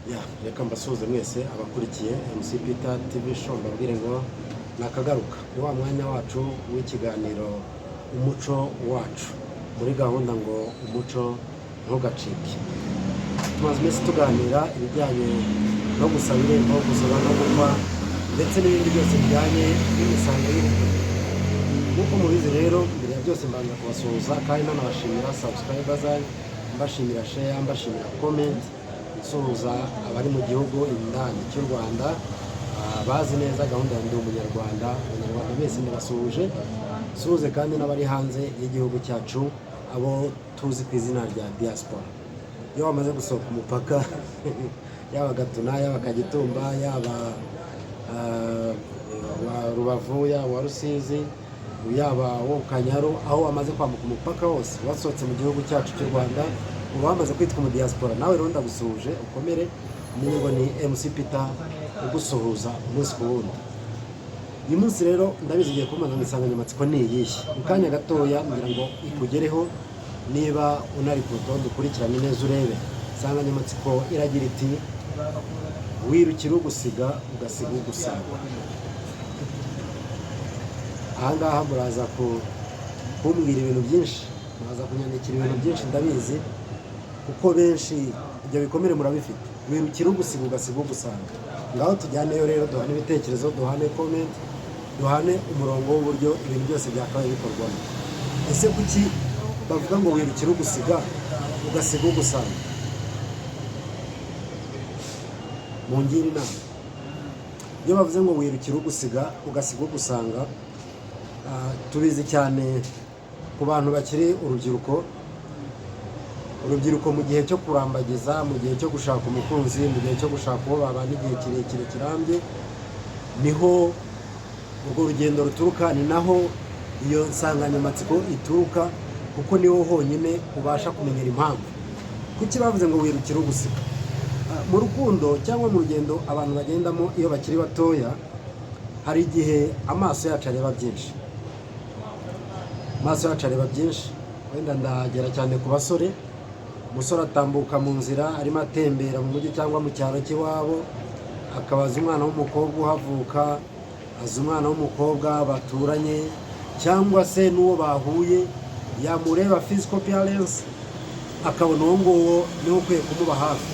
Ya, reka mbasuhuze mwese abakurikiye MC Peter TV Show, mbabwire ngo nakagaruka. Ni wa mwanya wacu w'ikiganiro Umuco Wacu, muri gahunda ngo "Umuco ntugacike". Tumaze iminsi tuganira ibijyanye no gusaba irembo, gusaba no gukwa, ndetse n'ibindi byose bijyanye n'imisango y'ubukwe. Nk'uko mubizi rero, mbere ya byose mbanza kubasuhuza kandi nanabashimira subscribers zanyu, mbashimira share, mbashimira comment, nsuhuza abari mu gihugu indani cy'u Rwanda, bazi neza gahunda ya Ndi Umunyarwanda. Abanyarwanda mwese ndabasuhuje. Suhuze kandi n'abari hanze y'igihugu cyacu, abo tuzi ku izina rya diaspora. Iyo wamaze gusohoka umupaka, yaba Gatuna, yaba Kagitumba, yaba wa Rubavu, yaba wa Rusizi, yaba wo Kanyaru, aho wamaze kwambuka umupaka wose, wasohotse mu gihugu cyacu cy'u Rwanda, uba wamaze kwitwa umudiaspora. Nawe rero ndagusuhuje, ukomere, umenye ngo ni MC Peter ugusuhuza umunsi ku wundi. Uyu munsi rero ndabizi ugiye kumbaza ngo insanganyamatsiko ni iyihe. Mu kanya gatoya ngira ngo ikugereho, niba unari ku rutonde ukurikirane neza urebe. Insanganyamatsiko iragira iti: "Wirukira ugusiga, ugasiga ugusanga". Ahangaha muraza kumbwira ibintu byinshi, muraza kunyandikira ibintu byinshi, ndabizi, kuko benshi ibyo bikomere murabifite. Wirukira ugusiga, ugasiga ugusanga. Ngaho tujyaneyo rero, duhane ibitekerezo, duhane comment, duhane umurongo w'uburyo ibintu byose byakabaye bikorwamo. Ese kuki bavuga ngo wirukira ugusiga, ugasiga ugusanga? Mungire inama. Iyo bavuze ngo wirukira ugusiga, ugasiga ugusanga, tubizi cyane ku bantu bakiri urubyiruko. Urubyiruko mu gihe cyo kurambagiza, mu gihe cyo gushaka umukunzi, mu gihe cyo gushaka uwo babana igihe kirekire kirambye, niho urwo rugendo ruturuka, ni naho iyo nsanganyamatsiko ituruka, kuko niho honyine ubasha kumenyera impamvu kuki bavuze ngo wirukire ugusiga. Mu rukundo cyangwa mu rugendo abantu bagendamo iyo bakiri batoya, hari igihe amaso yacu areba byinshi, amaso yacu areba byinshi. Wenda ndagera cyane ku basore. Umusore atambuka mu nzira, arimo atembera mu mujyi cyangwa mu cyaro cy'iwabo, akabaza umwana w'umukobwa uhavuka, azi umwana w'umukobwa baturanye cyangwa se n'uwo bahuye, yamureba physical appearance akabona uwo nguwo niwe ukwiye kumuba hafi.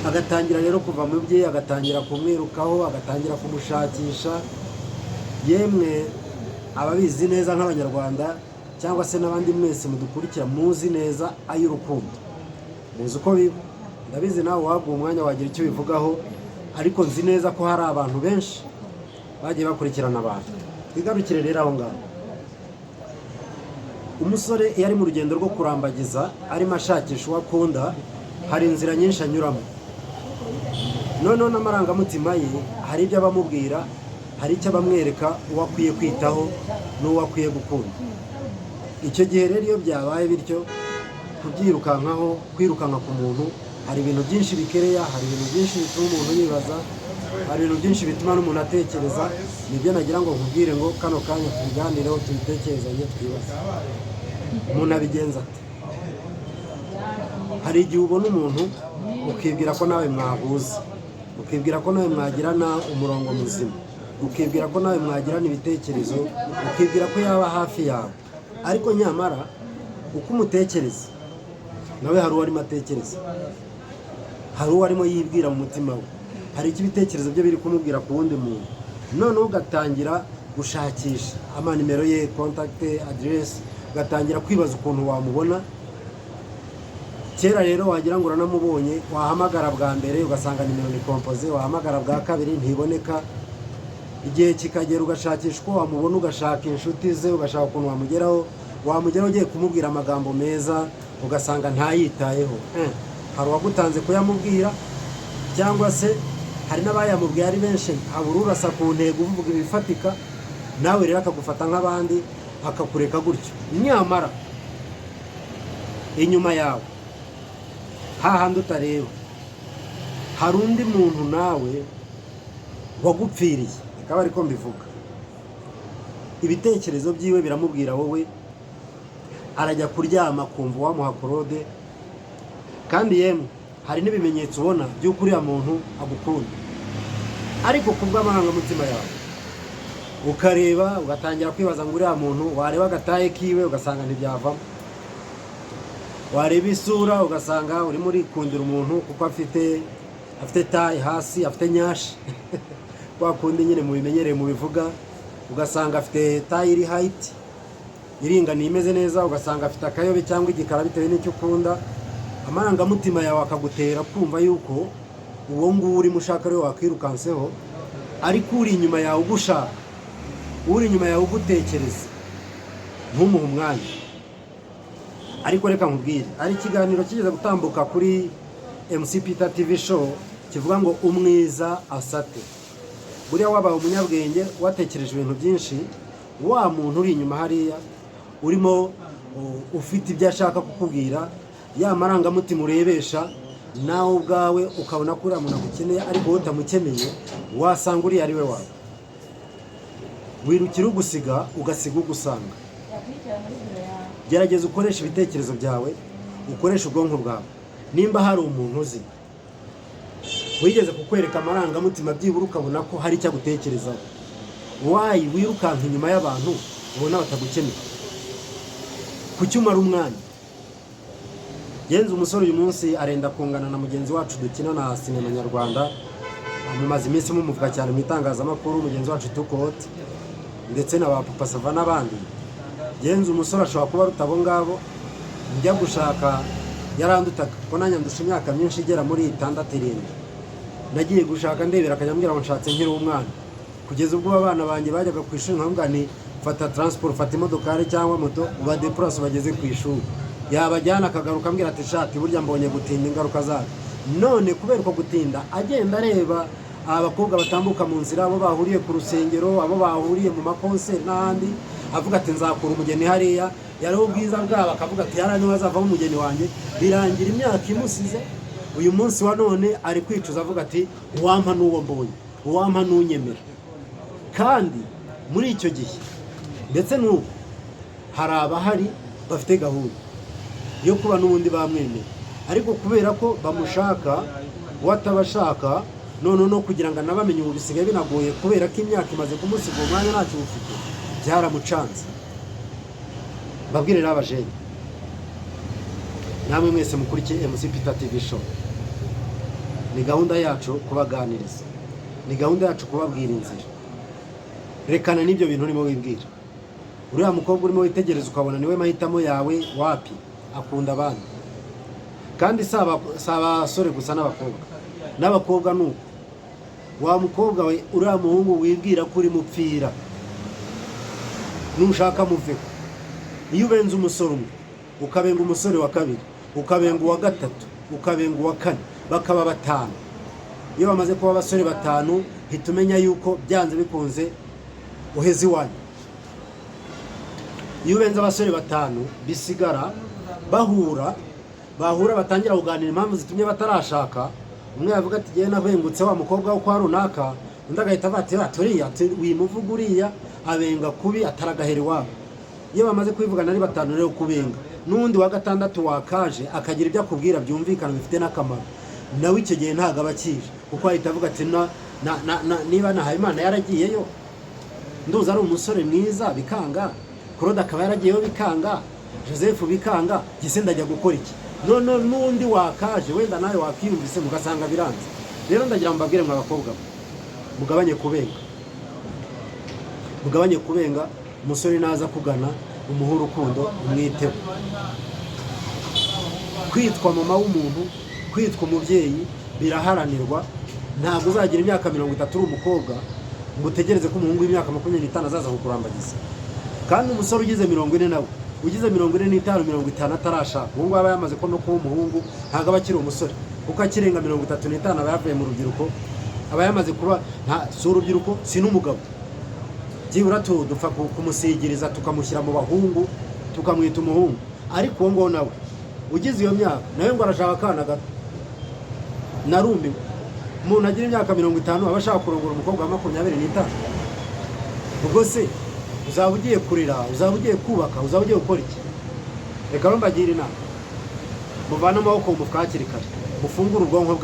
Agatangira rero kuva mu bye, agatangira kumwirukaho, agatangira kumushakisha. Yemwe, ababizi neza nk'Abanyarwanda cyangwa se n'abandi mwese mudukurikira, muzi neza ay'urukundo, muzi uko biba. Ndabizi nawe waguha umwanya wagira icyo ubivugaho, ariko nzi neza ko hari abantu benshi bagiye bakurikirana abantu. Twigarukire rero aho ngaho. Umusore iyo ari mu rugendo rwo kurambagiza, arimo ashakisha uwo akunda, hari inzira nyinshi anyuramo. Noneho n'amarangamutima ye hari ibyo abamubwira, hari icyo abamwereka uwo akwiye kwitaho n'uwo akwiye gukunda. Icyo gihe rero iyo byabaye bityo, kubyirukankaho, kwirukanka ku muntu, hari ibintu byinshi bikereya, hari ibintu byinshi bituma umuntu yibaza, hari ibintu byinshi bituma n'umuntu atekereza. Nibyo nagira ngo nkubwire ngo kano kanya tubiganireho, tubitekerezanye, twibaze umuntu abigenza ate. Hari igihe ubona umuntu ukibwira ko nawe mwahuza, ukibwira ko nawe mwagirana umurongo muzima, ukibwira ko nawe mwagirana ibitekerezo, ukibwira ko yaba hafi yawe, ariko nyamara uko umutekereza nawe hari uwo arimo atekereza, hari uwo arimo yibwira mu mutima we, hari icyo ibitekerezo bye biri kumubwira ku wundi muntu. Noneho ugatangira gushakisha amanimero ye, contact, aderesi, ugatangira kwibaza ukuntu wamubona. Kera rero wagira ngo uranamubonye, wahamagara bwa mbere ugasanga nimero ni composé, wahamagara bwa kabiri ntiboneka. Igihe kikagera ugashakisha uko wamubona, ugashaka inshuti ze, ugashaka ukuntu wamugeraho. Wamugeraho ugiye kumubwira amagambo meza, ugasanga ntayitayeho. Hari uwagutanze kuyamubwira, cyangwa se hari n'abayamubwiye ari benshi, habura urasa ku ntego, uvuga ibifatika. Nawe rero akagufata nk'abandi, akakureka gutyo. Nyamara inyuma yawe, hahandi utareba, hari undi muntu nawe wagupfiriye, bikaba ariko mbivuga. Ibitekerezo byiwe biramubwira wowe, arajya kuryama akumva uwamuha korode. Kandi yemwe, hari n'abandi benshi, Hari n'ibimenyetso ubona by'uko uriya muntu agukunda, ariko ku bw'amarangamutima yawe ukareba, ugatangira kwibaza ngo uriya muntu, wareba agataye kiwe ugasanga ntibyavamo, wareba isura ugasanga urimo urikundira umuntu kuko afite taille hasi, afite nyashi, kwa kundi nyine mubimenyereye mubivuga, ugasanga afite taille iri height, iringaniye, imeze neza, ugasanga afite akayobe cyangwa igikara bitewe n'icyo ukunda. Amarangamutima yawe akagutera kumva yuko uwo nguwo urimo ushaka ariwe wakwirukanseho, ariko uri inyuma yawe ugushaka, uri inyuma yawe ugutekereza, ntumuhe umwanya. Ariko reka nkubwire, hari ikiganiro kigeze gutambuka kuri MC Peter TV Show kivuga ngo "Umwiza asate". Buriya wabaye umunyabwenge, watekereje ibintu byinshi, wa muntu uri inyuma hariya urimo ufite ibyo ashaka kukubwira, ya marangamutima urebesha, nawe ubwawe ukabona ko uriya muntu agukeneye ariko wowe utamukeneye, wasanga uriya ari we wawe. Wirukira ugusiga, ugasiga ugusanga. Gerageza ukoreshe ibitekerezo byawe, ukoreshe ubwonko bwawe. Nimba hari umuntu uzi wigeze kukwereka amarangamutima, byibura ukabona ko hari icyo agutekerezaho, why wirukanka inyuma y'abantu ubona batagukeneye? Kuki umara umwanya? Genza umusore uyu munsi arenda kungana na mugenzi wacu dukina na sinema nyarwanda, mumaze iminsi mumuvuga cyane mu itangazamakuru, mugenzi wacu Tukote, ndetse na ba Papa Sava n'abandi. Genza umusore ashobora kuba aruta abo ngabo. Njya gushaka yarandutaga, ko nanjye ndusha imyaka myinshi igera muri 6, 7. Nagiye gushaka ndebera, akajya ambwira ngo nshatse nkiri umwana, kugeza ubwo abana banjye bajyaga ku ishuri nkavuga nti: "Fata transport, fata imodokari cyangwa moto, ubadepurase ubageze ku ishuri." Yabajyana akagaruka ambwira ati: "Shati burya mbonye gutinda ingaruka zabyo." None kubera uko gutinda, agenda areba abakobwa batambuka mu nzira, abo bahuriye ku rusengero, abo bahuriye mu makonseri n'ahandi, avuga ati: "Nzakura umugeni hariya." Yareba ubwiza bwabo akavuga ati: "Hariya niho hazavamo umugeni wanjye." Birangira imyaka imusize. Uyu munsi wa none ari kwicuza, avuga ati: "Uwampa n'uwo mbonye, uwampa n'unyemera." Kandi muri icyo gihe ndetse n'ubu hari abahari bafite gahunda yo kuba n'ubundi bamwemera, ariko kubera ko bamushaka we atabashaka, none no kugira ngo anabamenye ubu bisigaye binagoye, kubera ko imyaka imaze kumusiga, uwo mwanya ntacyo ufite, byaramucanze. Mbabwire rero, abajene namwe mwese mukurikiye MC Peter TV Show, ni gahunda yacu kubaganiriza, ni gahunda yacu kubabwira inzira. Rekana n'ibyo bintu urimo wibwira. Uriya mukobwa urimo witegereza ukabona niwe mahitamo yawe, wapi, akunda abandi. Kandi si abasore gusa, n'abakobwa, n'abakobwa ni uko. Wa mukobwa we, uriya muhungu wibwira ko uri mupfira, nushaka muveho. Iyo ubenze umusore umwe, ukabenga umusore wa kabiri, ukabenga uwa gatatu, ukabenga uwa kane, bakaba batanu, iyo bamaze kuba abasore batanu, hita umenya yuko byanze bikunze uheze iwanyu. Iyo ubenze abasore batanu, bisigara bahura, bahura batangira kuganira impamvu zitumye batarashaka. Umwe yavuga ati: "Jyewe nabengutse wa mukobwa wo kwa runaka." Undi agahita avuga ati: "Ati uriya, ati wimuvuga, uriya abenga kubi, ataragahera iwabo." Iyo bamaze kubivugana ari batanu rero, kubenga n'undi wa gatandatu wakaje akagira ibyo akubwira byumvikana, bifite n'akamaro, nawe icyo gihe ntabwo aba akije, kuko ahita avuga ati: Na niba na Habimana yaragiyeyo, nduzi ari umusore mwiza, bikanga, Claude akaba yaragiyeyo bikanga, Joseph bikanga, gise ndajya gukora iki?" None n'undi wakaje wenda nawe wakiyumvise, mugasanga biranze. Rero ndagira ngo mbabwire, mwa bakobwa mwe, mugabanye kubenga, mugabanye kubenga. Umusore naza kugana, umuhe urukundo, umwiteho. Kwitwa mama w'umuntu, kwitwa umubyeyi biraharanirwa. Ntabwo uzagira imyaka 30 uri umukobwa ngo utegereze ko umuhungu w'imyaka 25 azaza kukurambagiza. Kandi umusore ugize 40, nawe ugize 45, 50 atarashaka, ubu ngubu aba yamaze ko no kuba umuhungu, ntabwo aba akiri umusore, kuko akirenga 35 aba yavuye mu rubyiruko, aba yamaze kuba nta si urubyiruko, si n'umugabo. Byibura dupfa kumusigiriza, tukamushyira mu bahungu, tukamwita umuhungu. Ariko uwo nguwo nawe ugize iyo myaka, nawe ngo arashaka akana gato. Narumiwe. Umuntu agira imyaka 50 aba ashaka kurongora umukobwa wa 25. Ubwo se uzaba ugiye kurera, uzaba ugiye kubaka, uzaba ugiye gukora iki? Reka rero mbagire inama: muvane amaboko mu mufuka hakiri kare. Mufungure ubwonko.